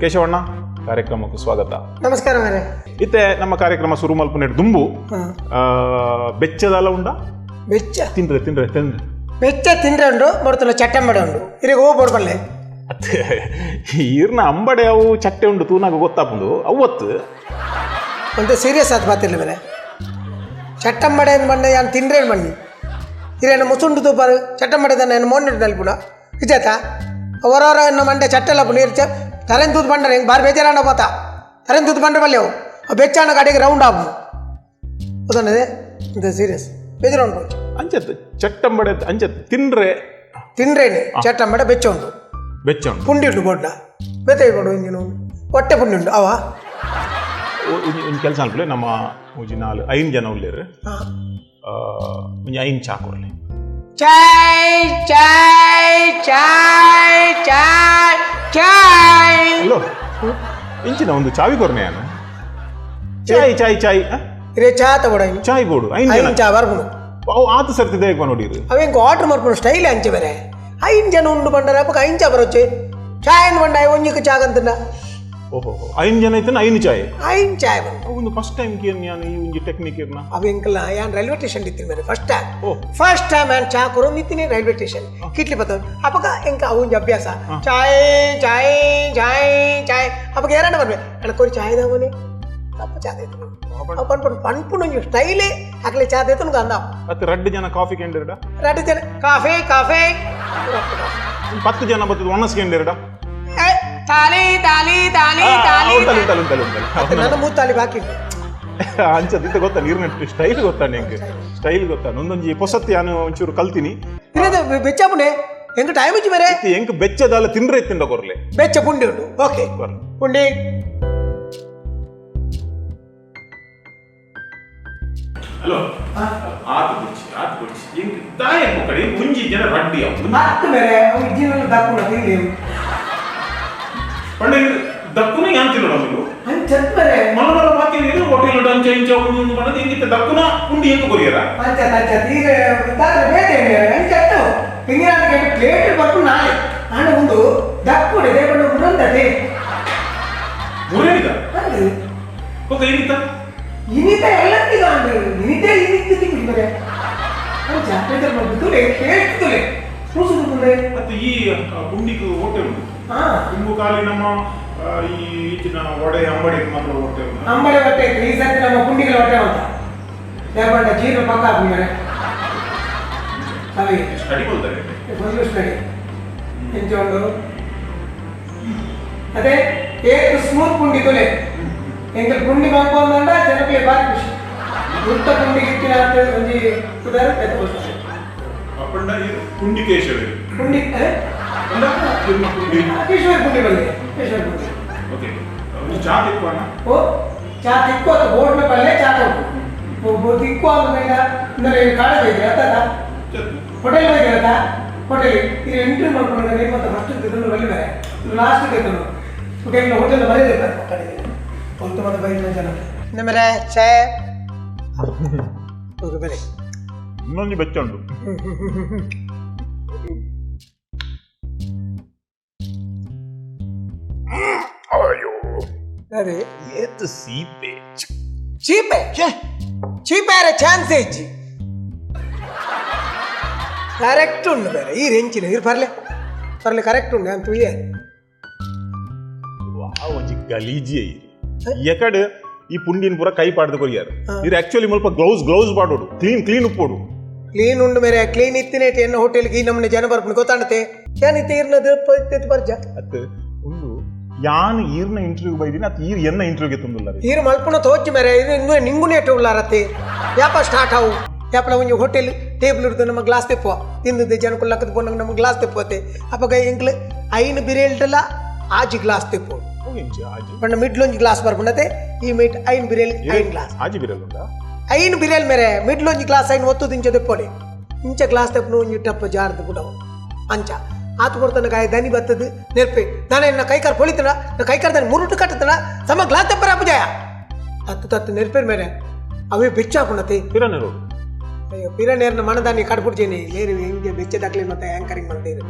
ಕೇಶವಣ್ಣ, ಕಾರ್ಯಕ್ರಮಕ್ಕೆ ಸ್ವಾಗತ. ನಮಸ್ಕಾರ ಮೇರೆ. ಇತ್ತೆ ನಮ್ಮ ಕಾರ್ಯಕ್ರಮ ಶುರು ಮಲ್ಪುನೆಡ್ ದುಂಬು ಬೆಚ್ಚದಲ್ಲ ಉಂಡ ಬೆಚ್ಚ ತಿಂದ್ರೆ ತಿಂದ್ರೆ ತಿಂದ್ರೆ ಬೆಚ್ಚ ತಿಂದ್ರೆ ಉಂಡು ಬರ್ತಲ್ಲ ಚಟ್ಟಂಬಡೆ ಉಂಡು ಇರಿಗೆ ಹೋಗಿ ಬೋಡ್ಬಲ್ಲೆ. ಅತ್ತೆ ಈರ್ನ ಅಂಬಡೆ ಅವು ಚಟ್ಟೆ ಉಂಡು ತೂನಾಗ ಗೊತ್ತಾಪುಂಡು ಅವತ್ತು ಒಂದು ಸೀರಿಯಸ್ ಆದ ಮಾತಿಲ್ಲ ಮೇರೆ. ಚಟ್ಟಂಬಡೆ ಬಣ್ಣ ಯಾನ್ ತಿಂದ್ರೆ ಬಣ್ಣಿ ಇರೇನು ಮುಸುಂಡು ತೂಪಾರು ಚಟ್ಟಂಬಡೆ ತಾನೆ ಮೋಂಡು ನಲ್ಪುಣ ಇಜಾತ ಅವರವರ ಮಂಡೆ ಚಟ್ಟೆಲ್ಲ ನೀರು ಚ ತಲೆನ್ ತೂದು ಬಂಡ್ರೆ ಹೆಂಗೆ ಬಾರಿ ಬೇಜಾರಾಣ పోతా ತಲೆನ್ ತೂದು ಬಂಡ್ರೆ ಬಲ್ಲೆ ಅವು ಬೆಚ್ಚಾಣ ಗಾಡಿಗೆ ರೌಂಡ್ ಆಪು ಗೊತ್ತದೆ ಇಂತ ಸೀರಿಯಸ್ ಬೇಜಾರು ಉಂಟು. ಅಂಚತ್ ಚಟ್ಟಂಬಡೆ ಅಂಚತ್ ತಿಂದ್ರೆ ತಿಂಡ್ರೇನೆ ಚಟ್ಟಂಬಡೆ ಬೆಚ್ಚ ಉಂಟು ಬೆಚ್ಚ ಉಂಟು ಪುಂಡಿ ಉಂಟು ಬೋಡ್ನ ಬೆತ್ತೆ ಬೋಡು ಇಂಜಿನ ಹೊಟ್ಟೆ ಪುಂಡಿ ಉಂಟು ಅವ ಒಂಜಿ ಕೆಲಸ ಅನ್ಕುಲೆ ನಮ್ಮ ಒಂಜಿ ನಾಲ್ ಐನ್ ಜನ ಉಲ್ಲೇರು ಒಂಜಿ ಐನ್ ಚಾ ಕೊರ್ಲೆ. ಚಾಯ್ ಚಾಯ್ ಚಾಯ್ ಚಾಯ್ ಚಾಯ್. ಅಲ್ಲೋ ಇಂಚಿನ ಒಂದು ಚಾವಿ ಕೊರ್ನೆ ಯಾನು ಚಾಯ್ ಚಾಯ್ ಚಾಯ್ ಆ? ಇರೇ ಚಾ ತಗೊಡ ಚಾಯ್ ಬೋಡು ಐನ್ ಜನ ಐನ್ ಚಾ ಬರ್ಪುನು. ಅವು ಆತು ಸರ್ತಿ ದೇಗ ನೋಡಿರು ಅವ ಇಂಕ ಆರ್ಡರ್ ಮಲ್ಪುನ ಸ್ಟೈಲ್ ಅಂಚೆ ಬೇರೆ. ಐನ್ ಜನ ಉಂಡು ಬಂಡರ ಅಪ್ಪಕ ಐನ್ ಚಾ ಬರೋಚೆ ಚಾಯ್ ಬಂಡ ಒಂಜಿಕ್ ಚಾಗಂತಂಡ. ಓಹೋ ಐನ್ ಜನ ಐತನ ಐನ್ ಚಾಯ್ ಐನ್ ಚಾಯ್ ಬಂದು ಒಂದು ಫಸ್ಟ್ ಟೈಮ್ ಕೇನ್ ಯಾನು ಈ ಒಂಜಿ ಟೆಕ್ನಿಕ್ ಇರ್ನ ಅವ ಇಂಕಲ ಯಾನ್ ರೈಲ್ವೆ ಸ್ಟೇಷನ್ ಇತ್ತಿನ ಮೇರೆ ಫಸ್ಟ್ ಟೈಮ್. ಓ. ಫಸ್ಟ್ ಟೈಮ್ ಯಾನ್ ಚಾ ಕೊರೋ ನಿಂತಿನಿ ರೈಲ್ವೆ ಸ್ಟೇಷನ್ ಕಿಟ್ಲಿ ಬತ್ತ ಅಪ್ಪಕ ಇಂಕ ಅವು ಒಂಜಿ ಅಭ್ಯಾಸ ಚಾಯ್ ಚಾಯ್ ಚಾಯ್ ಚಾಯ್ ಅಪ್ಪಕ ಏರಣ್ಣ ಬರ್ಬೆ ಅಣ್ಣ ಕೊರಿ ಚಾಯ್ ದಾವನೆ ಅಪ್ಪ ಚಾ ದೇತು ಪನ್ಪುನು ಪನ್ಪುನು ಒಂಜಿ ಸ್ಟೈಲೇ ಅಕ್ಲೆ ಚಾ ದೇತನು ಅಂದ. ಮತ್ತೆ ರಡ್ಡು ಜನ ಕಾಫಿ ಕೇಂಡಿರಡ ರಡ್ಡು ಜನ ಕಾಫಿ ಕಾಫಿ ಒಂದು 10 ಜನ ಬರ್ತದೆ ಒಣಸ್ ಕೇಂಡಿರಡ ಏ, ತಾಲಿ ತಾಲಿ ತಾಲಿ ತಾಲಿ ಉಂಟಲ್ಲ ಉಂಟಲ್ಲ ಉಂಟಲ್ಲ ಉಂಟಲ್ಲ ನನ್ನ ಮೂತಾಲಿ ಬಾಕಿ ಉಂಟು. ಅಂಚದ ಇತ್ತ ಗೊತ್ತಾ ನೀರಿನ ಸ್ಟೈಲ್ ಗೊತ್ತಾ ನಿಂಗೆ ಸ್ಟೈಲ್ ಗೊತ್ತಾ ಒಂದೊಂಜಿ ಪೊಸತ್ತಿ ಯಾನು ಒಂಚೂರು ಕಲ್ತೀನಿ. ಇಲ್ಲದ ಬೆಚ್ಚಪುನೆ ಎಂಕ್ ಟೈಮ್ ಇಚ್ಚು ಬೇರೆ. ಇತ್ತೆ ಎಂಕ್ ಬೆಚ್ಚದಾಲ ತಿಂದ್ರೆ ತಿಂಡ ಕೊರ್ಲೆ. ಬೆಚ್ಚ ಪುಂಡಿ ಉಂಟು ಓಕೆ ಕೊರ್ಲೆ. ಪುಂಡಿ. ಹಲೋ ಆತು ಕುರ್ಚಿ ಆತು ಕುರ್ಚಿ ಎಂಕ್ ದಾಯ ಕಡೆ ಒಂಜಿ ಜನ ರಡ್ಡಿ ಅವು ಮತ್ತೆ ಬೇರೆ ಅವು ಜೀವನ ದಕ್ಕುನ ತಿಂಡಿ ಪಂಡ ದಕ್ಕುನ ಯಾನ್ ತಿನ್ನೋಣ ನೀವು ಅಂಚತ್ ಬೇರೆ ಮಲ್ಲ ಮಲ್ಲ ಬಾಕಿ ನೀರು ಹೋಟೆಲ್ ಅಂಚ ಇಂಚ ಒಂದು ಬಣ್ಣದ ಇಂಗಿತ್ತ ದಕ್ಕುನ ಪುಂಡಿ ಎಂಕ್ ಕೊರಿಯರ ಅಂಚತ್ ಅಂಚತ್ ಈಗ ದಾದ್ರೆ ಬೇತೆ ಅಂಚತ್ತು ತಿಂಗಿನ ಪ್ಲೇಟ್ ಬರ್ಪು ನಾಳೆ ನಾನು ಒಂದು ದಕ್ಕುಡೆ ದೇವಣ್ಣ ಮುರಂದತೆ ಮುರೇನಿದ ಅಂದು ಓಕೆ ಏನಿತ್ತ ಇನಿತ ಎಲ್ಲ ಅಂದು ಇನಿತೆ ಇನಿತ ತಿಂಗಿ ಬೇರೆ ಅಂಚ ಬೇಜಾರ್ ಮಾಡ್ಬಿಟ್ಟು ತುಲೆ ಟೇಸ್ಟ್ ತುಲೆ ಸೂಸುದು ಮುಂದೆ. ಮತ್ತೆ ಈ ಪುಂಡಿಗೆ ಹೋಟೆಲ್ ಉಂಟು. ಹಾ ತುಂಬು ಖಾಲಿ ನಮ್ಮ ಈ ಈಚಿನ ವಡೆ ಅಂಬಡಿ ಮಾತ್ರ ಹೋಟೆಲ್ ಉಂಟು. ಅಂಬಡೆ ಹೊಟ್ಟೆ ಇತ್ತು. ಈ ಸರ್ತಿ ನಮ್ಮ ಪುಂಡಿಗಳ ಹೊಟ್ಟೆ ಅಂತ ದೇವಣ್ಣ ಜೀರ್ಣ ಪಕ್ಕ ಹಾಕಿದ್ದಾರೆ ಅವಿ ಸ್ಟಡಿ ಕೊಲ್ತಾರೆ ಫುಲ್ಲು ಸ್ಟಡಿ ಎಂಚ ಉಂಡು ಅದೇ ಏಕ್ ಸ್ಮೂತ್ ಪುಂಡಿ ತುಲೆ ಎಂಕಲ್ ಪುಂಡಿ ಮಲ್ಪೊಂದಂಡ ಜನಕ್ಲೆ ಬಾರಿ ಖುಷಿ ಗುರ್ತ ಪುಂಡಿ ಗಿತ್ತಿನ ಅಂತ ಒಂಜಿ ಪುದರ್ ಎತ್ಕೊಳ್ತಾರೆ. ಅಪ್ಪಂಡ ಈ ಪುಂಡಿ ಕೇಶವ ಪುಂಡಿ ಏ? ಪಂಡ ನಿಮ್ಮ ಪುಂಡಿ ಕೇಶವರ ಪುಂಡಿ ಬಲ್ಲೆ ಕೇಶವರ ಪುಂಡಿ. ಓಕೆ ಒಂದು ಚಾ ತಿಕ್ಕೋಣ. ಓ ಚಾ ತಿಕ್ಕೋ ಬೋರ್ಡ್ನ ಪಲ್ಲೆ ಚಾ ತಗೋ ತಿಕ್ಕೋ ಅಂದ ಅಂದರೆ ಕಾಡ ಬೈದ್ರೆ ಅತ್ತ ಹೋಟೆಲ್ ಹೋಗಿರತ್ತಾ ಹೋಟೆಲ್ ಇದು ಎಂಟ್ರಿ ಮಾಡ್ಕೊಂಡು ನೀವು ಮತ್ತೆ ಫಸ್ಟ್ ತಿಂದು ಬಲ್ಲಿ ಬೇರೆ ಲಾಸ್ಟ್ ತಿಂದು ಹೋಟೆಲ್ ಹೋಟೆಲ್ ಬರೀ ಕಡೆಗೆ ಹೊಲ್ತು ಮತ್ತೆ ಬೈದಿನ ಜನ ನಮ್ಮರೆ ಚಾಯ್ ಓಕೆ ಬೇರೆ. ಇನ್ನೊಂದು ಬೆಚ್ಚ ಉಂಟು. ಅಯ್ಯೋ ಅದೇ ಏತ್ ಸೀಪೆ ಚೀಪೆ ಚೀಪೆ ಚಾನ್ಸ್ ಇಜ್ಜಿ ಕರೆಕ್ಟ್ ಉಂಡು ಬೇರೆ ಈ ರೆಂಚಿನ ಇರು ಬರ್ಲೆ ಬರ್ಲೆ ಕರೆಕ್ಟ್ ಉಂಡು ಅಂತ ಉಯ್ಯೆ. ವಾ ಒಂಜಿ ಗಲೀಜಿ ಎಕಡೆ ಈ ಪುಂಡಿನ ಪೂರ ಕೈ ಪಾಡ್ದು ಕೊರಿಯಾರು ಇರು ಆಕ್ಚುಲಿ ಮುಲ್ಪ ಗ್ಲೌಸ್ ಗ್ಲೌಸ್ ಪಾಡೋಡು ಕ್ಲೀನ್ ಕ್ಲೀನ್ ಉಪ್ಪೋಡು. ಕ್ಲೀನ್ ಉಂಡು ಮೇರೆ ಕ್ಲೀನ್ ಇತ್ತಿನೇಟ್ ಎನ್ನ ಹೋಟೆಲ್ಗೆ ಈ ನಮ್ಮನೆ ಜನ ಬರ್ಪುಂಡು ಗೊತ್ತಾಂಡತೆ ಏನಿತ್ತೆ ಇರ್ನದು ಬರ್ಜ ಅತ್ ಉಂಡು ಯಾನ್ ಈರ್ನ ಇಂಟರ್ವ್ಯೂ ಬೈದಿನ ಅತ್ ಈರ್ ಎನ್ನ ಇಂಟರ್ವ್ಯೂಗೆ ತುಂದುಲ್ಲ ಈರು ಮಲ್ಪುನ ತೋಚಿ ಮೇರೆ ಇದು ಇನ್ನೂ ನಿಂಗುನೇಟು ಉಳ್ಳಾರತ್ತೆ ಯಾಪ ಸ್ಟಾರ್ಟ್ ಆವು ಯಾಪಲ ಒಂಜಿ ಹೋಟೆಲ್ ಟೇಬಲ್ ಹಿಡ್ದು ನಮ್ಮ ಗ್ಲಾಸ್ ತೆಪ್ಪುವ ತಿಂದದ್ದು ಜನಕ್ಕೂ ಲಕ್ಕದ ಪೋನಾಗ ನಮಗೆ ಗ್ಲಾಸ್ ತೆಪ್ಪುವತ್ತೆ ಅಪ್ಪಗ ಎಂಕ್ಲು ಐನು ಬಿರೇಲ್ಟಲ್ಲ ಆಜಿ ಗ್ಲಾಸ್ ತೆಪ್ಪು ಆಜಿ ಪಂಡ ಮಿಡ್ಲೊಂಜಿ ಗ್ಲಾಸ್ ಬರ್ಪುಂಡತೆ ಈ ಮೀಟ್ ಐನ್ ಬಿರೇಲ್ ಐನ್ ಗ್ಲಾಸ್ ಆಜಿ ಬಿರಲ್ ಉಂಡಾ ಐನ್ ಬಿರೇಲ್ ಮೇರೆ ಮಿಡ್ಲೊಂಜಿ ಗ್ಲಾಸ್ ಐನ್ ಒತ್ತು ಇಂಚ ತೆಪ್ಪೊಲಿ ಇಂಚ ಗ್ಲಾಸ್ ತೆಪ್ಪನು ಒಂಜಿ ಟಪ್ಪ ಜಾರ್ದು ಬಿಡವು ಅಂಚ ಆತು ಕೊಡ್ತಾನೆ ಕಾಯಿ ದನಿ ಬತ್ತದು ನೆರ್ಪೆ ನಾನು ಎನ್ನ ಕೈಕಾರ್ ಪೊಳಿತನ ಕೈಕಾರ್ ದನಿ ಮುರುಟು ಕಟ್ಟತನ ಸಮ ಗ್ಲಾಸ್ ತೆಪ್ಪರ ಅಪ್ಪಜಾಯ ತತ್ತು ತತ್ತು ನೆರ್ಪೇರ್ ಮೇರೆ ಅವೇ ಬೆಚ್ಚ ಹಾಕೊಂಡತೆ ಪಿರನೆರು ಅಯ್ಯೋ ಪಿರನೇರ್ನ ಮನದಾನಿ ಕಡ್ಪುಡ್ತೀನಿ ಲೇರು ಹಿಂಗೆ ಬೆಚ್ಚದಾಕ್ಲಿ ಮತ್ತೆ ಆ್ಯಂಕರಿಂಗ್ ಮಾಡ್ತೀರಿ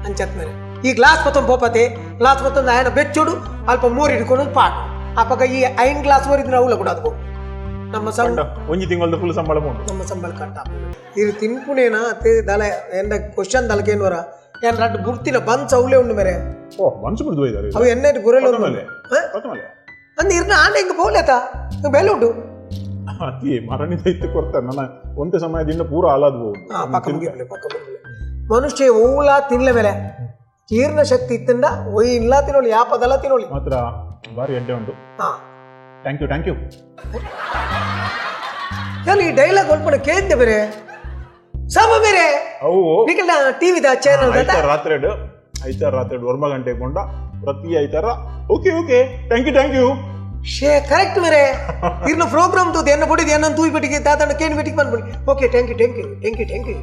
ಅಂಚತ್ ಮೇರೆ. ಈ ಗ್ಲಾಸ್ ಪತ್ತೊಂದು ಪೋಪತೆ ಗ್ಲಾಸ್ ಪತ್ತೊಂದು ಆಯನ ಬೆಚ್ಚೋಡು ಅಲ್ಪ ಮೂರು ಹಿಡ್ಕೊಂಡು ಪಾಟ್ ಅಪಗ ಈ ಐನ್ ಗ್ಲಾಸ್ ಓರಿದ್ರೆ ಅವಳ ಕೂಡ ಅದು ನಮ್ಮ ಸಂ ಪಂಡ ಒಂಜಿ ತಿಂಗಳದ ಫುಲ್ ಸಂಬಳ ಉಂಟು. ನಮ್ಮ ಸಂಬಳ ಕಟ್ಟ ಇದು ತಿನ್ಪುನೇನಾ ಅತ್ತೆ ದಲ ಎಂದ ಕ್ವಶನ್ ದಲಕೇನು ವರ ಏನ್ ರಡ್ಡು ಬುರ್ತಿನ ಬನ್ಸ್ ಅವಲೇ ಉಂಡು ಮೇರೆ. ಓ, ಮನ್ಸು ಬಿಡ್ದು ಹೋಯ್ತಾರೆ. ಅವು ಎಣ್ಣೆ ಗುರೆಲ್ ಉಂಡು. ಕೊತ್ತಂಬರಿ. ಹಾ? ಕೊತ್ತಂಬರಿ. ಅಂದ್ ಇರ್ನ ಆಂಡ ಹಿಂಗ ಬೋಲೇತ ಬೆಲೆ ಉಂಟು. ಅತಿ ಮರಣಿದ ಇತ್ತು ಕೊಡ್ತಾರೆ ನನ್ನ ಒಂತೆ ಸಮಯದಿಂದ ಪೂರ ಹಾಲಾದ್ ಹೋಗುದು. ಹಾ, ಪಕ್ಕ ಮುಗಿಪ್ಲೆ, ಪಕ್ಕ ಮುಗಿಪ್ಲೆ. ಮನುಷ್ಯ ಓಲ ತಿನ್ಲ ಮೇಲೆ ಜೀರ್ಣ ಶಕ್ತಿ ಇತ್ತಂಡ ಒಯ್ ಇಲ್ಲ ತಿನ್ನೋಳಿ, ಯಾಪದಲ್ಲ ತಿನ್ನೋಳಿ. ಮಾತ್ರ ಭಾರಿ ಎಡ್ಡೆ ಉಂಟು. ಹಾ. Thank you, thank you. ಯಾನ್ ಈ ಡೈಲಾಗ್ ಒಲ್ಪಣ ಕೇಂದ್ರ ಬೇರೆ ಸಮ ಬೇರೆ. ಅವು ನಿಖಿಲ್ ಟಿವಿದ ಚಾನಲ್. ಐತಾರ ರಾತ್ರಿ, ಐತಾರ ರಾತ್ರಿ 9 ಗಂಟೆಗೆ ಕೊಂಡ ಪ್ರತಿ ಐತಾರ okay okay thank you thank you. ಶೇ, ಕರೆಕ್ಟ್ ಮೇರೆ. ಇರ್ನ ಪ್ರೋಗ್ರಾಮ್ ತೂದು ಎನ್ನ ಬುಡಿದು ಎನ್ನ ತೂಯಿ ಬಿಟ್ಟಿಗೆ ತಾತಣ್ಣ ಕೇನ್ ಬಿಟ್ಟಿಗೆ ಬಂದ್ಬಿಡಿ. Okay, thank you thank you thank you thank you.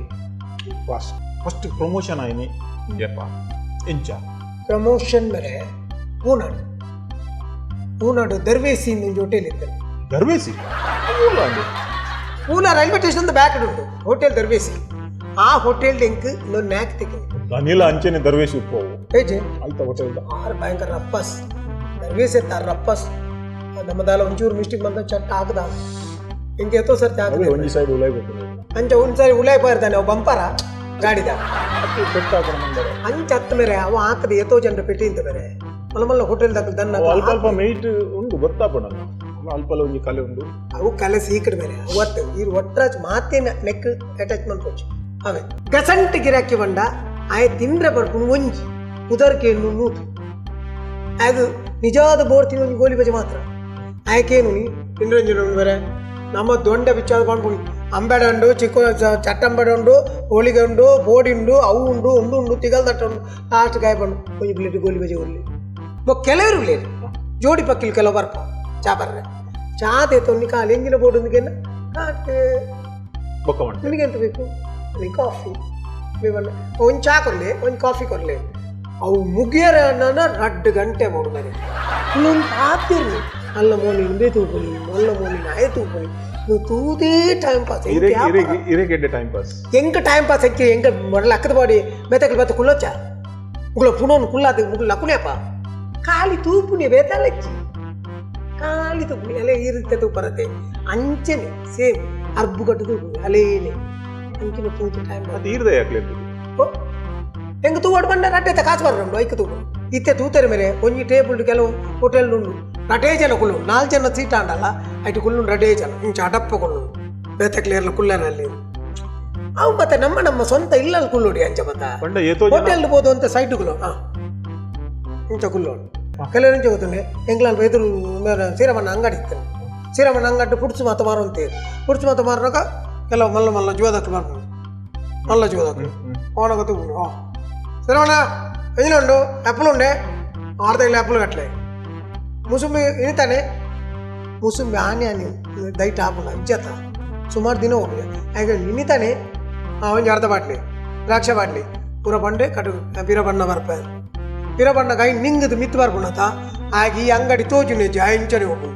First first promotion ಆಯ್ನಿ ಯಪ್ಪ ಇಂಚ? ಪ್ರಮೋಷನ್ ಮೇರೆ ಹೂನಾಡು, ಹೂನಾಡು ದರ್ವೇಸಿ ಒಂಜಿ ಹೋಟೆಲ್ ಇತ್ತು. ದರ್ವೇಸಿ? ಪೂನಾ ರೈಲ್ವೆ ಸ್ಟೇಷನ್ ಬ್ಯಾಕ್ ಉಂಟು ಹೋಟೆಲ್ ದರ್ವೇಸಿ. ಆ ಹೋಟೆಲ್ ಲಿಂಕ್ ಇನ್ನೊಂದು ನ್ಯಾಕ್ ತಿಕ್ಕಿ. ಅನಿಲ ಅಂಚೆನೆ ದರ್ವೇಸಿ ಉಪ್ಪು. ಏಜೆ. ಆಯ್ತಾ ಹೋಟೆಲ್. ಆರು ಭಯಂಕರ ರಪ್ಪಸ್ ದರ್ವೇಸಿ ಎತ್ತ ರಪ್ಪಸ್. ನಮ್ಮದಾಲ ಒಂಚೂರು ಮಿಸ್ಟೇಕ್ ಬಂದ ಚಟ್ಟ ಹಾಕದ ಹಿಂಗೆ ಎತ್ತೋ ಸರ್ತಿ ಹಾಕದ. ಒಂಜಿ ಸೈಡ್ ಉಲಾಯ್ ಬರ್ತದೆ. ಅಂಚ ಒಂದ್ಸಾರಿ ಉಲಾಯ್ ಇರ್ತಾನೆ ಅವ ಬಂಪರ ಗಾಡಿದ. ಅತಿ ಪೆಟ್ಟು ಹಾಕೋಣ ಮಂದರೆ. ಅಂಚ ಹತ್ತ ಮೇರೆ ಅವ ಹಾಕದ ಎತ್ತೋ ಜನರ ಪೆಟ್ಟಿ ಇಂತ ಬೇರೆ ಮಲ್ಲ ಮಲ್ಲ ಹೋಟೆಲ್ ದಾಖಲು ದನ್ನ. ಅವು ಅಲ್ಪ ಅಲ್ಪ ಮೇಯ್ಟ್ ಉಂಟು ಗೊತ್ತಾಪಣ ಅಲ್ಪ ಅಲ್ಪ ಒಂಜಿ ಕಲೆ ಉಂಟು. ಅವು ಕಲಸಿ ಈ ಕಡೆ ಬೇರೆ ಅವತ್ತು ಈ ಒಟ್ರಾಜ್ ಮಾತೇನ ನೆಕ್ ಅಟ್ಯಾಚ್ ಮಾಡ್ಕೋಚು ಅವೇ ಗಸಂಟ್ ಗಿರಾಕಿ ಬಂಡ ಆಯ ತಿಂದ್ರೆ ಬರ್ಕೊಂಡು ಒಂಜಿ ಉದರ್ಕೇನು ನೂತು ಅದು ನಿಜವಾದ ಬೋರ್ ತಿನ್ನು ಒಂಜಿ ಗೋಲಿ ಬಜೆ ಮಾತ್ರ ಆಯಕೇನು ನೀ ತಿಂಡ್ರಂಜಿನ ಬೇರೆ ನಮ್ಮ ದೊಂಡೆ ಬಿಚ್ಚಾದ ಬಂಡ್ಪುಣಿ ಅಂಬೆಡ ಉಂಡು, ಚಿಕ್ಕ ಚಟ್ಟಂಬೆಡ ಉಂಡು, ಹೋಳಿಗೆ ಉಂಡು, ಬೋಡಿ ಉಂಡು, ಅವು ಉಂಡು ಉಂಡು ಉಂಡು ತಿಗಲ್ ತಟ್ಟ ಉಂಡು. ಲಾಸ್ಟ್ ಗಾಯ ಬಂಡು ಒಂಜಿ ಪ್ಲೇಟ್ ಗೋಲಿ ಬಜೆ ಉರ್ಲಿ. ಕೆಲವರು ಪ್ಲೇಟ್ ಜೋಡಿ ಪಕ್ಕಿಲ್ ಕೆಲವು ಬರ್ಪ ಚಾ ಬರ್ರೆ ಚಾ ತೇತೊನ್ನಿ ಕಾಲು ಎಂಜಿನ ಬೋರ್ಡ್ ಒಂದಿಗೆನ ಕಾಟ್. ಬೊಕ್ಕ ಮಂಟೆ. ನಿನಗೆ ಎಂತ ಬೇಕು? ನನಗೆ ಕಾಫಿ ಬೇವನ್ನ ಒಂದು ಚಾ ಕೊರಲಿ, ಒಂದು ಕಾಫಿ ಕೊರಲಿ. ಅವು ಮುಗಿಯರ ನನ್ನ ರಡ್ಡು ಗಂಟೆ ಬೋಡು ಮೇಲೆ ಇನ್ನೊಂದು ಆತಿರ್ಲಿ ಅಲ್ಲ ಮೋನಿ ಇಂದೇ ತೂಪುನಿ ಅಲ್ಲ ಮೋನಿ ನಾಯೇ ತೂಪುನಿ ನೀವು ತೂದೇ ಟೈಮ್ ಪಾಸ್. ಇರೆ ಇರೆ ಇರೆಗೆಡ್ಡೆ ಟೈಮ್ ಪಾಸ್. ಎಂಕ ಟೈಮ್ ಪಾಸ್ ಹೆಕ್ಕಿ ಎಂಕ ಮೊದಲ ಅಕ್ಕದ ಬಾಡಿ ಮೆತಕಲ್ ಬತ್ತ ಕುಲ್ಲೊಚ್ಚ ಮುಗುಲ ಪುಣೋನ್ ಕುಲ್ಲಾದ ಮುಗುಲ ಲಕುನೇಪ ಖಾಲಿ ತೂಪುನಿ ಬೇತಾಲಚ್ಚಿ ಖಾಲಿ ತೂಪುನಿ ಅಲ್ಲೇ ಈ ರೀತಿ ತೂಪರತೆ ಅಂಚನೆ ಸೇಮ್ ಅರ್ಬು ಕಟ್ಟು ತೂಪುನಿ ಅಲೇನೆ ಅಂಚಿನ ತೂತು ಟೈಮ್ ಪಾಸ್. ಮತ್ತೆ ಈರ್ದ ಯಾಕ್ಲೆ? ಓ ಎಂಗ ತೂವಾಡು ಬಂಡ ರಟ್ಟೆ ಕಾಸು ಬರೋಂಡು ಐಕ್ ತೂಪು ಇತ್ತೆ ತೂತಾರೆ ಮೇರೆ ಒಂಜಿ ಟೇಬಲ್ ಕೆಲವು ಹೋಟೆಲ್ ಉಂಡು ರಟೇ ಜನ ಕುಲ್ಲು ನಾಲ್ಕು ಜನ ಸೀಟ್ ಆಂಡಲ್ಲ ಐಟು ಕುಲ್ಲು ರಟೇ ಜನ ಇಂಚ ಅಡಪ್ಪ ಕುಲ್ಲು ಬೇತಕ್ಲೇರ್ಲ ಕುಲ್ಲರಲ್ಲಿ ಅವು ಮತ್ತೆ ನಮ್ಮ ನಮ್ಮ ಸ್ವಂತ ಇಲ್ಲಲ್ಲಿ ಕುಲ್ಲುಡಿ ಅಂಚ ಬತ್ತ. ಪಂಡ ಏತೋ ಜನ ಹೋಟೆಲ್ ಬೋದು ಅಂತ ಸೈಡ್ ಕುಲ್ಲು ಹಾಂ ಇಂಚ ಕುಲ್ಲೋಡು ಕೆಲವರು ಇಂಚ ಗೊತ್ತುಂಡೆ ಎಂಗ್ಲಾಲ್ ಎದುರು ಸೀರಮಣ್ಣ ಅಂಗಡಿ ಇತ್ತು. ಸೀರಮಣ್ಣ ಅಂಗಡಿ ಪುಡ್ಸು ಮಾತ ಮಾರುವಂತೆ ಪುಡ್ಸು ಮಾತ ಮಾರುವಾಗ ಕೆಲವು ಮಲ್ಲ ಮಲ್ಲ ಜೀವದಕ್ಕೆ ಬರ್ಬೋದು ಮಲ್ಲ ಜೀವದಕ್ಕೆ ಓಣ ಗೊತ್ತು ಹಾಂ ಸೀರಮಣ್ಣ ಎಂಜಿನ ಉಂಡು ಆ್ಯಪಲ್ ಉಂಡೆ ಆರ್ಧ ಇಲ್ಲ ಆ್ಯಪಲ್ ಕಟ್ಲೆ ಮುಸುಂಬಿ ಇನಿತಾನೆ ಮುಸುಂಬಿ ಆನೆ ಆನೆ ದೈಟ್ ಆಪುಂಡು ಅಜ್ಜತ ಸುಮಾರು ದಿನ ಹೋಗಿ ಹಾಗೆ ಇನಿತಾನೆ ಒಂಜಿ ಅರ್ಧ ಬಾಟ್ಲಿ ದ್ರಾಕ್ಷ ಬಾಟ್ಲಿ ಪೂರ ಬಂಡೆ ಕಟು ಬೀರ ಬಣ್ಣ ಬರ್ಪ ಪಿರ ಬಣ್ಣ ಕೈ ನಿಂಗದು ಮಿತ್ತು ಬರ್ಪುಣತ ಹಾಗೆ ಈ ಅಂಗಡಿ ತೋಜು ನೆಜ್ಜಿ ಆ ಇಂಚನೆ ಹೋಗು.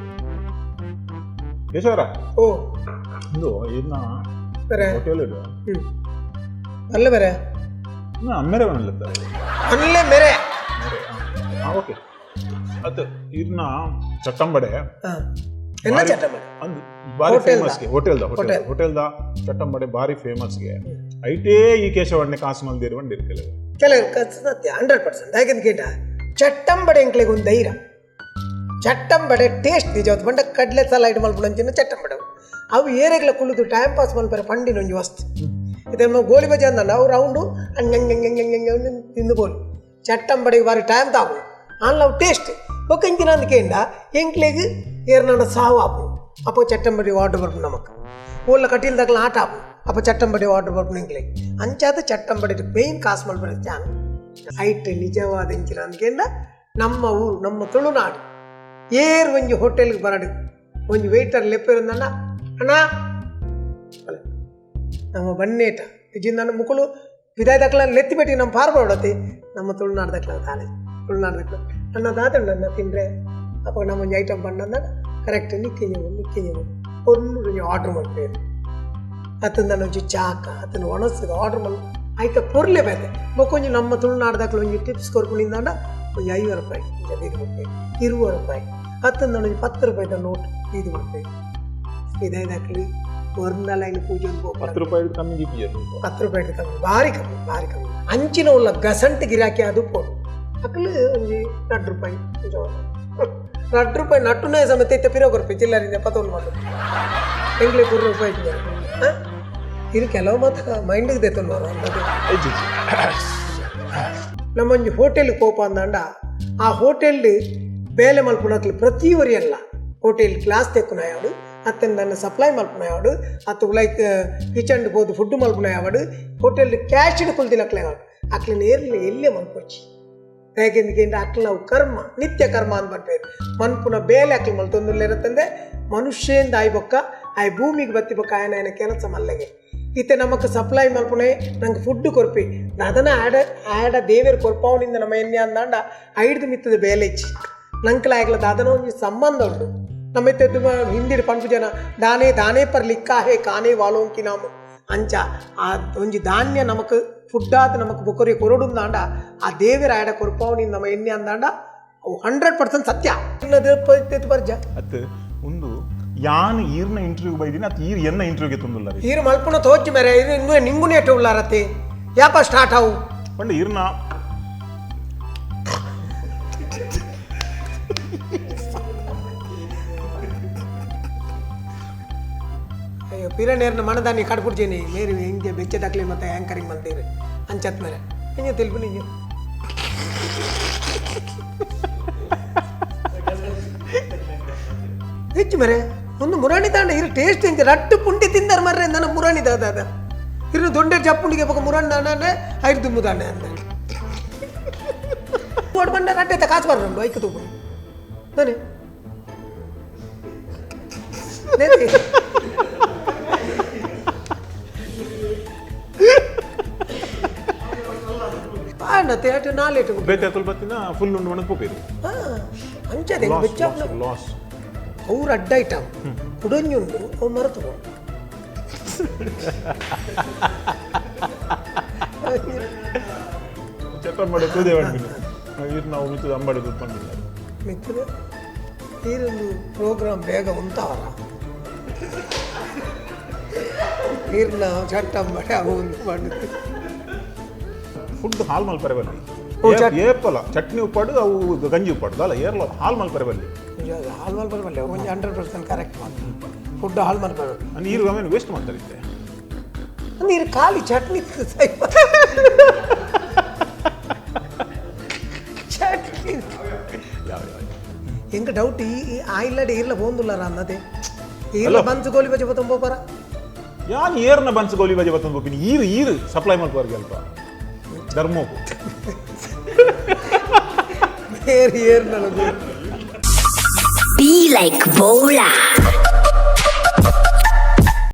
ಕೇಶವರ. ಓ. ಇದು ಇದನ್ನ ಬೇರೆ ಹೋಟೆಲ್ ಇದು. ಹ್ಞೂ ಅಲ್ಲ ಬೇರೆ. ಅಮ್ಮೆರೆ ಬಂದಿರ್ತಾರೆ. ಅಲ್ಲೇ ಮೇರೆ. ಹಾಂ, ಓಕೆ ಅದು ಇದನ್ನ ಚಟ್ಟಂಬಡೆ. ಹಾಂ, ಎಲ್ಲ ಚಟ್ಟ ಮಾಡಿ. ಅಂದ್ ಬಾರಿ ಹೋಟೆಲ್ದ? ಫೇಮಸ್ಗೆ ಹೋಟೆಲ್ದ ಹೋಟೆಲ್ ಹೋಟೆಲ್ದ ಚಟ್ಟಂಬಡೆ ಬಾರಿ ಫೇಮಸ್ಗೆ ಐಟೇ ಈ ಕೇಶವಣ್ಣೆ ಕಾಸು ಮಲ್ದಿರು ಬಂದಿರ್ಕೆಲ್ಲ. ಕೆಲವು ಸತ್ಯ 100%. ಯಾಕಂತ ಕೇಟ ಚಟ್ಟಂಬಡೆ ಎಂಕ್ಲೆಗ್ ಒಂದು ಧೈರ್ಯ ಚಟ್ಟಂಬಡೆ ಟೇಸ್ಟ್ ನಿಜ ಬಂಡ ಕಡಲೆ ಸಲಾಯ್ಟ್ ಮಲ್ಪುನಂಚಿನ ಚಟ್ಟಂಬಡೆ ಅವು ಏರೆಗ್ಲ ಕುಳಿತು ಟೈಮ್ ಪಾಸ್ ಮಲ್ಪರೆ ಪಂಡಿನ ಒಂಜಿ ವಸ್ತು ಇದನ್ನು ಗೋಲಿ ಬಜೆ ಅಂದಂಡ ಅವು ರೌಂಡು ಹಂಗೆ ತಿಂದು ಬೋಲಿ ಚಟ್ಟಂಬಡೆಗೆ ಬಾರಿ ಟೈಮ್ ತಾವು ಅಲ್ಲ ಅವು ಟೇಸ್ಟ್ ಬೊಕ್ಕಂಚಿನ ಅಂದ ಕೇಂಡ ಎಂಕ್ಲೆಗ್ ಏರ್ನಾಡ ಸಾವು ಆಪು ಅಪ್ಪ ಚಟ್ಟಂಬಡಿ ಆರ್ಡರ್ ಬರ್ಪು ನಮಕ್ ಊರ್ಲ ಕಟೀಲ್ ದಕ್ಲ ಆಟ ಆಪು ಅಪ್ಪ ಚಟ್ಟಂಬಡಿ ಆರ್ಡರ್ ಬರ್ಪು ಎಂಕ್ಲೆಗ್ ಅಂಚಾದ ಚಟ್ಟಂಬಡಿ ಮೇಯ್ನ್ ಕಾಸು ಮಲ್ಪರೆ ಚಾನ ಐಟ್ ನಿಜವಾದ ಇಂಚಿನ ಅಂದ್ಕೇಂಡ ನಮ್ಮ ಊರು ನಮ್ಮ ತುಳುನಾಡು ಏರ್ ಒಂಜಿ ಹೋಟೆಲ್ಗೆ ಬರಡು ಒಂಜಿ ವೇಟರ್ ಲೆಪ್ಪಿರಂದಣ್ಣ ಅಣ್ಣ ಅಲ್ಲ ನಮ್ಮ ಬನ್ನೇಟ ಇಜಿಂದ ಮುಕುಲು ವಿದಾಯ ದಕ್ಲ ಲೆತ್ತಿ ಬೆಟ್ಟಿ ನಮ್ಮ ಪಾರ್ ಬರೋಡತಿ ನಮ್ಮ ತುಳುನಾಡು ದಕ್ಲ ತಾನೆ ತುಳುನಾಡು ದಕ್ಲ ಅಣ್ಣ ದಾತಣ್ಣ ಅಣ್ಣ ತಿಂದ್ರೆ ಅಪ್ಪ ನಮ್ಮ ಒಂಜಿ ಐಟಮ್ ಬಣ್ಣ ಕರೆಕ್ಟ್ ನಿಕ್ಕಿ ನೀವು ನಿಕ್ಕಿ ನೀವು ಒಂದು ಆರ್ಡರ್ ಮಾಡ್ತೇವೆ ಅತಂದ ಒಂಜಿ ಚಾಕ ಅತನ ಒಣಸಿದ ಆರ್ಡರ್ ಮಾಡಿ. ಐತ ಪೊರ್ಲೆ ಬೇತೆ. ಬೊಕ್ಕೊಂಜಿ ನಮ್ಮ ತುಳುನಾಡ್ದಾಕ್ಲು ಒಂಜಿ ಟಿಪ್ಸ್ ಕೊರ್ಪುನಿಂದಾಂಡ ಒಂಜಿ 50 ರೂಪಾಯಿ ಇದು ಕೊಡ್ಪೇರು, 20 ರೂಪಾಯಿ ಹತ್ತೊಂದು ಒಂಜಿ 10 ರೂಪಾಯಿದ ನೋಟ್ ಇದು ಕೊಡ್ಪೇರು. ಇದೈದಾಕ್ಲಿ ಒರ್ನಲೈನ್ ಪೂಜೆ. 10 ರೂಪಾಯಿ ಕಮ್ಮಿ ದೀಪಿಜೆರ್. 10 ರೂಪಾಯಿ ಕಮ್ಮಿ, ಭಾರಿ ಕಮ್ಮಿ, ಭಾರಿ ಕಮ್ಮಿ. ಅಂಚಿನ ಉಲ್ಲ ಗಸಂಟ್ ಗಿರಾಕಿ ಅದು ಪೋಡು ಅಕ್ಲು ಒಂಜಿ 2 ರೂಪಾಯಿ, 2 ರೂಪಾಯಿ ನಟ್ಟುನ ಸಮೇತ ಇತ್ತೆ ಪಿರೋ ಕೊರ್ಪಿ ಚಿಲ್ಲರಿಂದ ಪತ್ತೊಂದು ಮಾಡು ಎಂಗ್ಲೆ 3 ರೂಪಾಯಿ ಹಾಂ. ಇದು ಕೆಲವು ಮಾತ್ರ ಮೈಂಡಿಗೆ ದೆತ್ತೊಂದು ಮಾರು ಅಂತದ್ದು. ನಮ್ಮೊಂಜಿ ಹೋಟೆಲ್ ಕೋಪ ಅಂದಾಂಡ ಆ ಹೋಟೆಲ್ ಬೇಲೆ ಮಲ್ಪುನಕ್ಲು ಪ್ರತಿ ಒರಿಯಲ್ಲ ಹೋಟೆಲ್ ಕ್ಲಾಸ್ ತೆಕ್ಕುನ ಯಾವಡು, ಅತ್ತನ್ ನನ್ನ ಸಪ್ಲೈ ಮಲ್ಪುನ ಯಾವಡು, ಅತ್ತು ಲೈಕ್ ಕಿಚನ್ ಪೋದು ಫುಡ್ ಮಲ್ಪುನ ಯಾವಡು, ಹೋಟೆಲ್ ಕ್ಯಾಶ್ ಕುಲ್ದಿನಕ್ಲೆ ಯಾವಡು, ಅಕ್ಲೆ ನೇರ್ಲಿ ಎಲ್ಲೇ ಮಲ್ಪೊಚ್ಚಿ. ಹೇಗೆಂದ್ರೆ ಅಕ್ಲ ಅವು ಕರ್ಮ, ನಿತ್ಯ ಕರ್ಮ ಅಂದ್ ಬರ್ಪೇರು ಮನ್ಪುನ ಬೇಲೆ ಅಕ್ಲು ಮಲ್ತೊಂದುಲ್ಲೇರತ್ತಂದೆ ಮನುಷ್ಯಂದ ಆಯ್ ಬೊಕ್ಕ ಆಯ್ ಭೂಮಿಗೆ ಬತ್ತಿ ಬೊಕ್ಕ ಆಯನ ಆಯನ ಕೆಲಸ ಮಲ್ಲೆಗೆ. ಇತ್ತೆ ನಮಕ್ ಸಪ್ಲೈ ಮಲ್ಪುನೆ, ನಂಗೆ ಫುಡ್ ಕೊರ್ಪಿ ಅದನ್ನ ಆಡ ಆಡ ದೇವೇರು ಕೊರ್ಪಾವನಿಂದ ನಮ್ಮ ಎಣ್ಣೆ ಅಂದಾಂಡ ಐಡ್ದು ಮಿತ್ತದ ಬೇಲೆ ಇಚ್ಚಿ ನಂಕಲ ದಾದನ ಒಂಜಿ ಸಂಬಂಧ ಉಂಟು. ನಮ್ಮ ಇತ್ತೆ ಹಿಂದಿಡ್ ಪನ್ಪು ಜನ ದಾನೆ ದಾನೆ ಪರ್ ಲಿಕ್ಕಾ ಹೇ ಕಾನೆ ವಾಲೋಂಕಿ ನಾಮ ಅಂಚ ಆ ಒಂಜಿ ಧಾನ್ಯ ನಮಕ್ ಫುಡ್ ಆದ ನಮಕ್ ಬೊಕೊರಿ ಕೊರಡುಂದಾಂಡ ಆ ದೇವೇರ ಆಡ ಕೊರ್ಪಾವನಿಂದ ನಮ್ಮ ಎಣ್ಣೆ ಅಂದಾಂಡ ಅವು 100% ಸತ್ಯ ಪರ್ಜ. ಅತ್ ಒಂದು ಯಾನ್ ಈರ್ನ ಇಂಟರ್ವ್ಯೂ ಬೈದಿನ ಅತ್ ಈರ್ ಎನ್ನ ಇಂಟರ್ವ್ಯೂಗೆ ತುಂದುಲ್ಲ ರೀ. ಈರು ಮಲ್ಪುನ ತೋಚಿ ಮೇರೆ ಇರು ಇನ್ನೂ ನಿಂಗುನೇಟು ಉಳ್ಳಾರತಿ ಯಾಪ ಸ್ಟಾರ್ಟ್ ಅವು. ಪಂಡ ಈರ್ನ ಅಯ್ಯೋ ಪಿರನೇರ್ನ ಮನದಾನಿ ಕಡ್ಪುಡ್ಚೇನಿ ಮೇರಿ ಹಿಂಗೆ ಬೆಚ್ಚ ತಕ್ಲಿ ಮತ್ತೆ ಆ್ಯಂಕರಿಂಗ್ ಮಲ್ತೀರಿ ಅಂಚತ್ ಮೇರೆ ಹಿಂಗೆ తెలుపు ನಿಂಗೆ. ಹೆಚ್ಚು ಮೇರೆ ಒಂದು ಮುರಾಣಿ ತಾಂಡ ಇರು ಟೇಸ್ಟ್ ಇಂಚ ರಟ್ಟು ಪುಂಡಿ ತಿಂದಾರ ಮರ್ರೆ ನನ್ನ ಮುರಾಣಿ ದಾದ ಅದ ಇರು ದೊಂಡೆ ಚಪ್ಪುಂಡಿಗೆ ಪಕ್ಕ ಮುರಾಣಿ ದಾಂಡ ಐದು ದುಮ್ಮು ದಾಂಡ ಅಂದ ಬಂಡ ರಟ್ಟೆ ಕಾಸು ಬರ್ರಂಡು ಐಕ್ ತೂಪು ನಾನೇ ಪಾಂಡ ತೇಟ ನಾಲೇಟು. ಬೇತೆ ಅತುಲ್ ಬತ್ತಿನ ಫುಲ್ ಉಂಡು ಮಣದ್ ಪೋಪೇರು. ಅಂಚದೆ ಬೆಚ್ಚ ಲಾಸ್. ಅವ್ರು ಅಡ್ಡ ಐಟಮ್ ಕುಡೊಂಜುಂಡು ಅವು ಮರೆತು. ಚಟ್ಟಂಬಡೆ ತೂದೆ ಪಂಡಿನ ಈರ್ ನಾವು ಮಿತ್ತದ ಅಂಬಡೆ ತೂದು ಪಂಡಿಲ್ಲ. ಮಿತ್ತದ ಈರೊಂದು ಪ್ರೋಗ್ರಾಮ್ ಬೇಗ ಉಂತಾವರ ನೀರ್ನ ಚಟ್ಟಂಬಡೆ ಅವು ಒಂದು ಮಾಡಿದ್ದು. ಫುಡ್ ಹಾಲ್ ಮಲ್ಪರೆ ಬಲ್ಲಿ. ಓ, ಏಪಲ ಚಟ್ನಿ ಉಪ್ಪಾಡು ಅವು ಗಂಜಿ ಉಪ್ಪಾಡು ಅಲ್ಲ ಏರ್ಲ ಹಾಲ್ ಮಲ್ಪರೆ ಬಲ್ಲಿ. ಹಾಲು ಮಲ್ಪರೆ ಒಂಜಿ 100% ಕರೆಕ್ಟ್ ಮಾತ್ರ ಫುಡ್ ಹಾಳು ಮಲ್ಪರೆ. ನೀರು ಆಮೇಲೆ ವೇಸ್ಟ್ ಮಾಡ್ತಾರೆ ಇತ್ತೆ. ನೀರು ಖಾಲಿ ಚಟ್ನಿ ಚಟ್ನಿ. ಯಾವ ಯಾವ ಎಂಕ ಡೌಟ್ ಈ ಆ ಇಲ್ಲಡೆ ಇರ್ಲ ಪೋಂದುಲ್ಲಾರ ಅನ್ನದೆ ಈರ್ಲ ಅಲ್ಲ. ಬನ್ಸ್ ಗೋಲಿ ಬಜೆ ಬತ್ತೊಂಬ ಪರ. ಯಾನ್ ಏರ್ನ ಬನ್ಸ್ ಗೋಲಿ ಬಜೆ ಬತ್ತೊಂದು ಪೋಪಿನಿ ಈರು ಈರು ಸಪ್ಲೈ ಮಲ್ಪವರ್ಗೆ ಅಲ್ಪ ಧರ್ಮೋಕು. ಏರ್ ಏರ್ ನನಗೆ. Be like Bola.